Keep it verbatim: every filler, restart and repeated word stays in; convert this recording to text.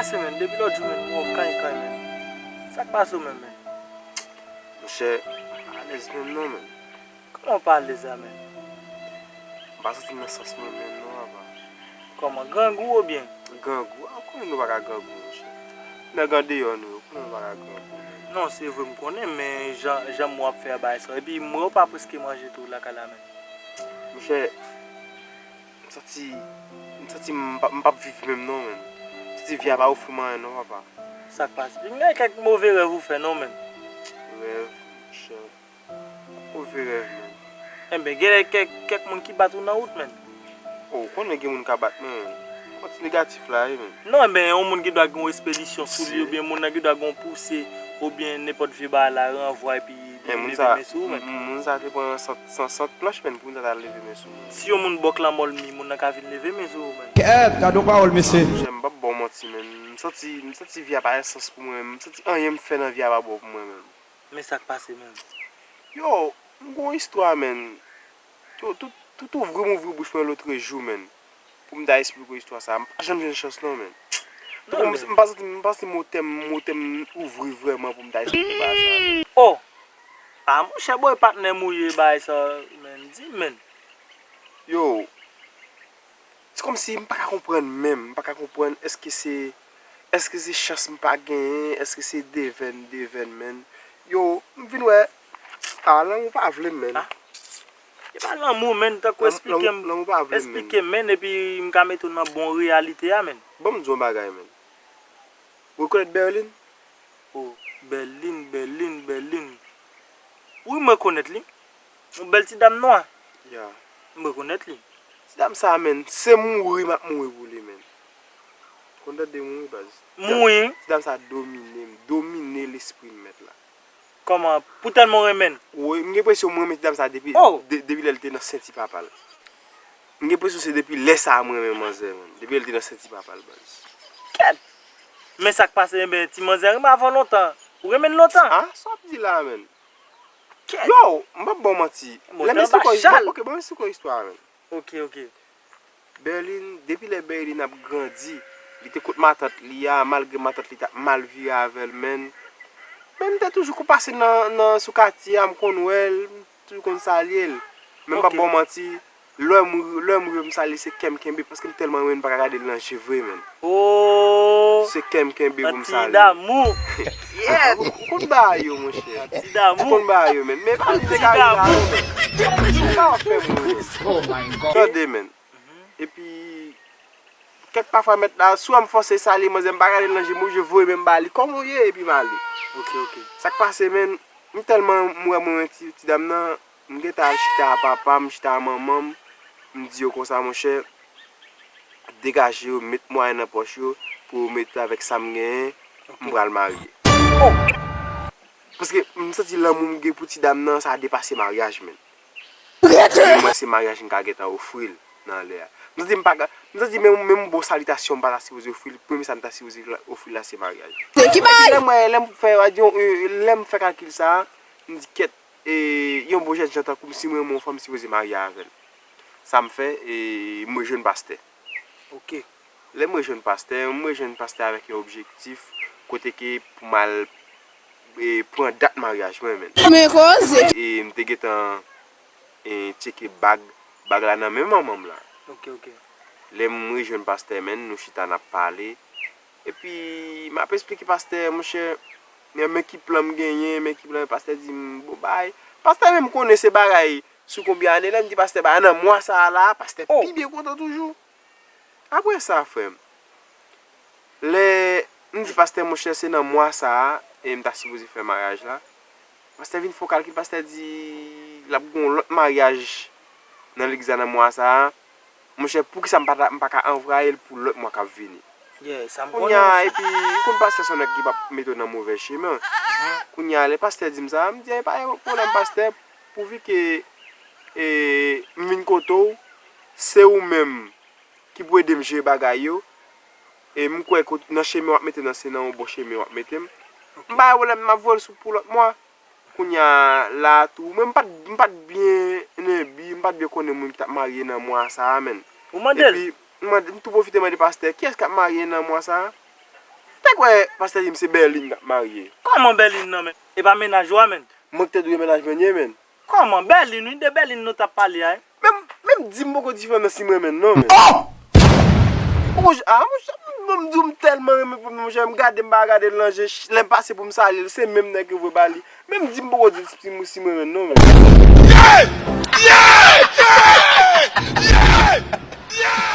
Se menn, depi lòt jou menn, mwen kay kay menn. Sa k pase w menm menn? Monchè, m pa alèz menm non menn. Kòman w pa alèz la menn? M pa santi m nan sans mwen menm non papa. Kòman, grangou oubyen? Grangou? A, ou konnen nou pa ka grangou monchè. Nèg andeyò nou yo, ou konnen nou pa ka grangou menm. Non, se vre m konnen, men jan, jan mwen ap fè a bagay sa. Epi m wè w pa prèske manje tou lakay la menm. Monchè, m santi, m santi m p ap, m p ap viv menm non menn. M santi vi a pa ofri m anyen non papa. Sa k pase? M gen kèk move rèv ou fè non menn. Rèv, monchè. Move rèv menn. Enben, genlè kèk, kèk moun ki bat ou nan wout menn. O, ou konnen gen moun ka bat mwen menn. Pati negatif la wi menn. Non, enben, yon moun ki dwa gen yon espedisyon sou li, oubyen moun nan ki dwa gen yon pouse, oubyen nenpòt vye bagay la, ranvwa, epi li leve men sou ou menn. Moun sa te pran sant, sant, sant planch menn pou moun sa ta leve men sou mwen. Si yon moun ba w klamòl mi, moun nan ka vin leve men sou ou menn. Kèt, gade yon pawòl mesye. Monchè, m p ap ba w manti menn. M santi, m santi vi a pa gen sans pou mwen. M santi anyen m fè nan vi a pa bon pou mwen menn. Men sa k pase menm? Yo, m gon istwa menn. Yo, tout, tout ouvri m ouvri bouch mwen lotrejou menn. Pou m ta esplike w istwa sa. M pa janm jwenn chans non menn. Tankou m, m pa santi, m pa santi m otè m, m otè m ouvri vrèman pou m ta esplike w bagay sa menn. O! A monchè, bòy patnè m ou ye bagay sa menn. Di m menn. Yo, se kòmsi m pa ka konprann menm, m pa ka konprann èske se, èske se chans m pa genyen, èske se devèn m devèn menn. Yo, m vin wè, a, lanmou pa vle m menn. A, e pa lanmou menn, tankou esplike m, esplike m menn, epi m ka mete w nan bon reyalite a menn. Ban m di w yon bagay menn. Ou rekonèt Berline? O, Berline, Berline, Berline. Wi, m rekonèt li. Yon bèl ti dam nwa. Ya. M rekonèt li. Ti dam sa a, menn, se mouri m ap mouri pou li, menn. Konn tande mouri, baz. Mouri? Ti dam sa a domine m, domine lespri m, mèt la. Kòman? Pou tèlman w renmen l? Wi, m gen enpresyon m renmen ti dam sa a depi, de-, depi lè l te nan senti papa l. M gen enpresyon se depi lè sa a m renmen manzè, menn. Depi lè l te nan senti papa l, baz. Kèt! Men sa k pase, enben, ti manzè renmen avè w lontan. Ou renmen l lontan? A, sa w ap di la a, menn? Kèt! Yo, m p ap ba w manti. Lè m esplike w, ok, ban m esplike w istwa a, menn. Ok, ok. Berline, depi lè Berline ap grandi, li te kot matant li a, malgre matant li t ap mal vire avè l, menn. Men m te toujou konn pase nan, nan, sou katye a, m konn wè l, m toujou konn salye l. Men m p ap ba w manti, lè m, lè m rive m salye, se kè m kenbe, paske m tèlman renmen l, m pa ka gade l nan je vre, menn. Oh! Se kè m kenbe pou m salye. An ti damou. Yes! Ou konn bagay yo, monchè. An ti damou. Ou konn bagay yo, menn. Men pa vin degare la, non, menn. Sa w ap fè moun, menn. Oh my God. Tande, menn. Epi, kèk pafwa mèt la, swa m fòse salye manzè, m pa gade l nan je, m oblije voye men m ba li, kòman w ye? Epi m ale. Ok, ok. Sa k pase, menn, m tèlman m wè mwen ti, ti dam nan, m gentan al chita a papa m, chita a manman m, m di yo konsa, monchè, degaje yo, met mwayen nan pòch yo, pou yo mete avèk sa m genyen, m pral marye. Oh! Paske m santi lanmou m gen pou ti dam nan, sa depase maryaj, menn. Mwen, se maryaj m ka gentan ofri l nan lè a. M santi m pa ka, m santi menm, menm yon bon salitasyon m pa ta sipoze ofri l, premye sa m ta sipoze la, ofri l la, se maryaj. Epi lè m wè, lè m fè, lè m fè kalkil sa a, m di, kèt, e, yon bon jèn jan tankou m, si m renmen yon fanm, m sipoze marye avè l. Sa m fè, e, m rejwenn pastè. Ok. Lè m rejwenn pastè, m rejwenn pastè avèk yon objektif, kote ke pou m al, e, pran dat maryaj mwen, menn. Men koze. E, e m te gentan, e, tcheke bag, bag la nan men manman m la. Ok, ok. Lè m rejwenn pastè, menn, nou chita n ap pale. Epi, m ap esplike pastè, monchè, men, men ki plan m genyen, men ki plan, pastè di m, bon, bay. Pastè menm konnen se bagay, sou konbyen ane, lè m di pastè, bay, nan mwa sa a la, pastè pi byen kontan toujou. Apre sa, frè m, lè m di pastè, monchè, se nan mwa sa a, e m ta sipoze fè maryaj la, pastè vin fè yon kalkil, pastè di l ap gen yon lòt maryaj nan legliz la nan mwa sa a. Monchè, poukisa m pa ta, m pa ka anvwaye l pou lòt mwa k ap vini? Yeah, sa m konnen. Kounye a, epi, ou konn pastè se yon nèg ki p ap mete w nan movè chemen. Kounye a, lè pastè di m sa, m di, e pa gen pwoblèm, pastè, pouvi ke, e, m vin kote w, se ou menm ki pou ede m jere bagay yo. E m kwè kot, nan chemen w ap mete m nan, se nan yon bon chemen w ap mete m. M pa gen pwoblèm, m ap voye l sou pou lòt mwa. Kounye a la a tou, mwen m pa t, m pa t byen nan bi, m pa t byen konnen moun ki t ap marye nan mwa sa a, menn. Ou mande l? Epi, m mande, m tou pwofite mande pastè, kiyès k ap marye nan mwa sa a? Te kwè pastè di m se Berline k ap marye. Kòman Berline nan, men? E pa mennaj ou a, men? Mwen ki te dwe mennaj mwen ye, men. Kòman? Berline, wi, de Berline nou t ap pale a, wi. Menm, menm di m poko di Fernand si m renmen l non, men. Oh! Poko j-, ah, monchè, m, m di w m tèlman renmen Fernand, monchè, m gade, m pa gade l nan je, ch-, lè m pase pou m salye l, se menm nèg yo voye ba li. Menm di m poko di l si m, si m renmen l non, men. Yeah! Yeah! Yeah! Yeah! Yeah!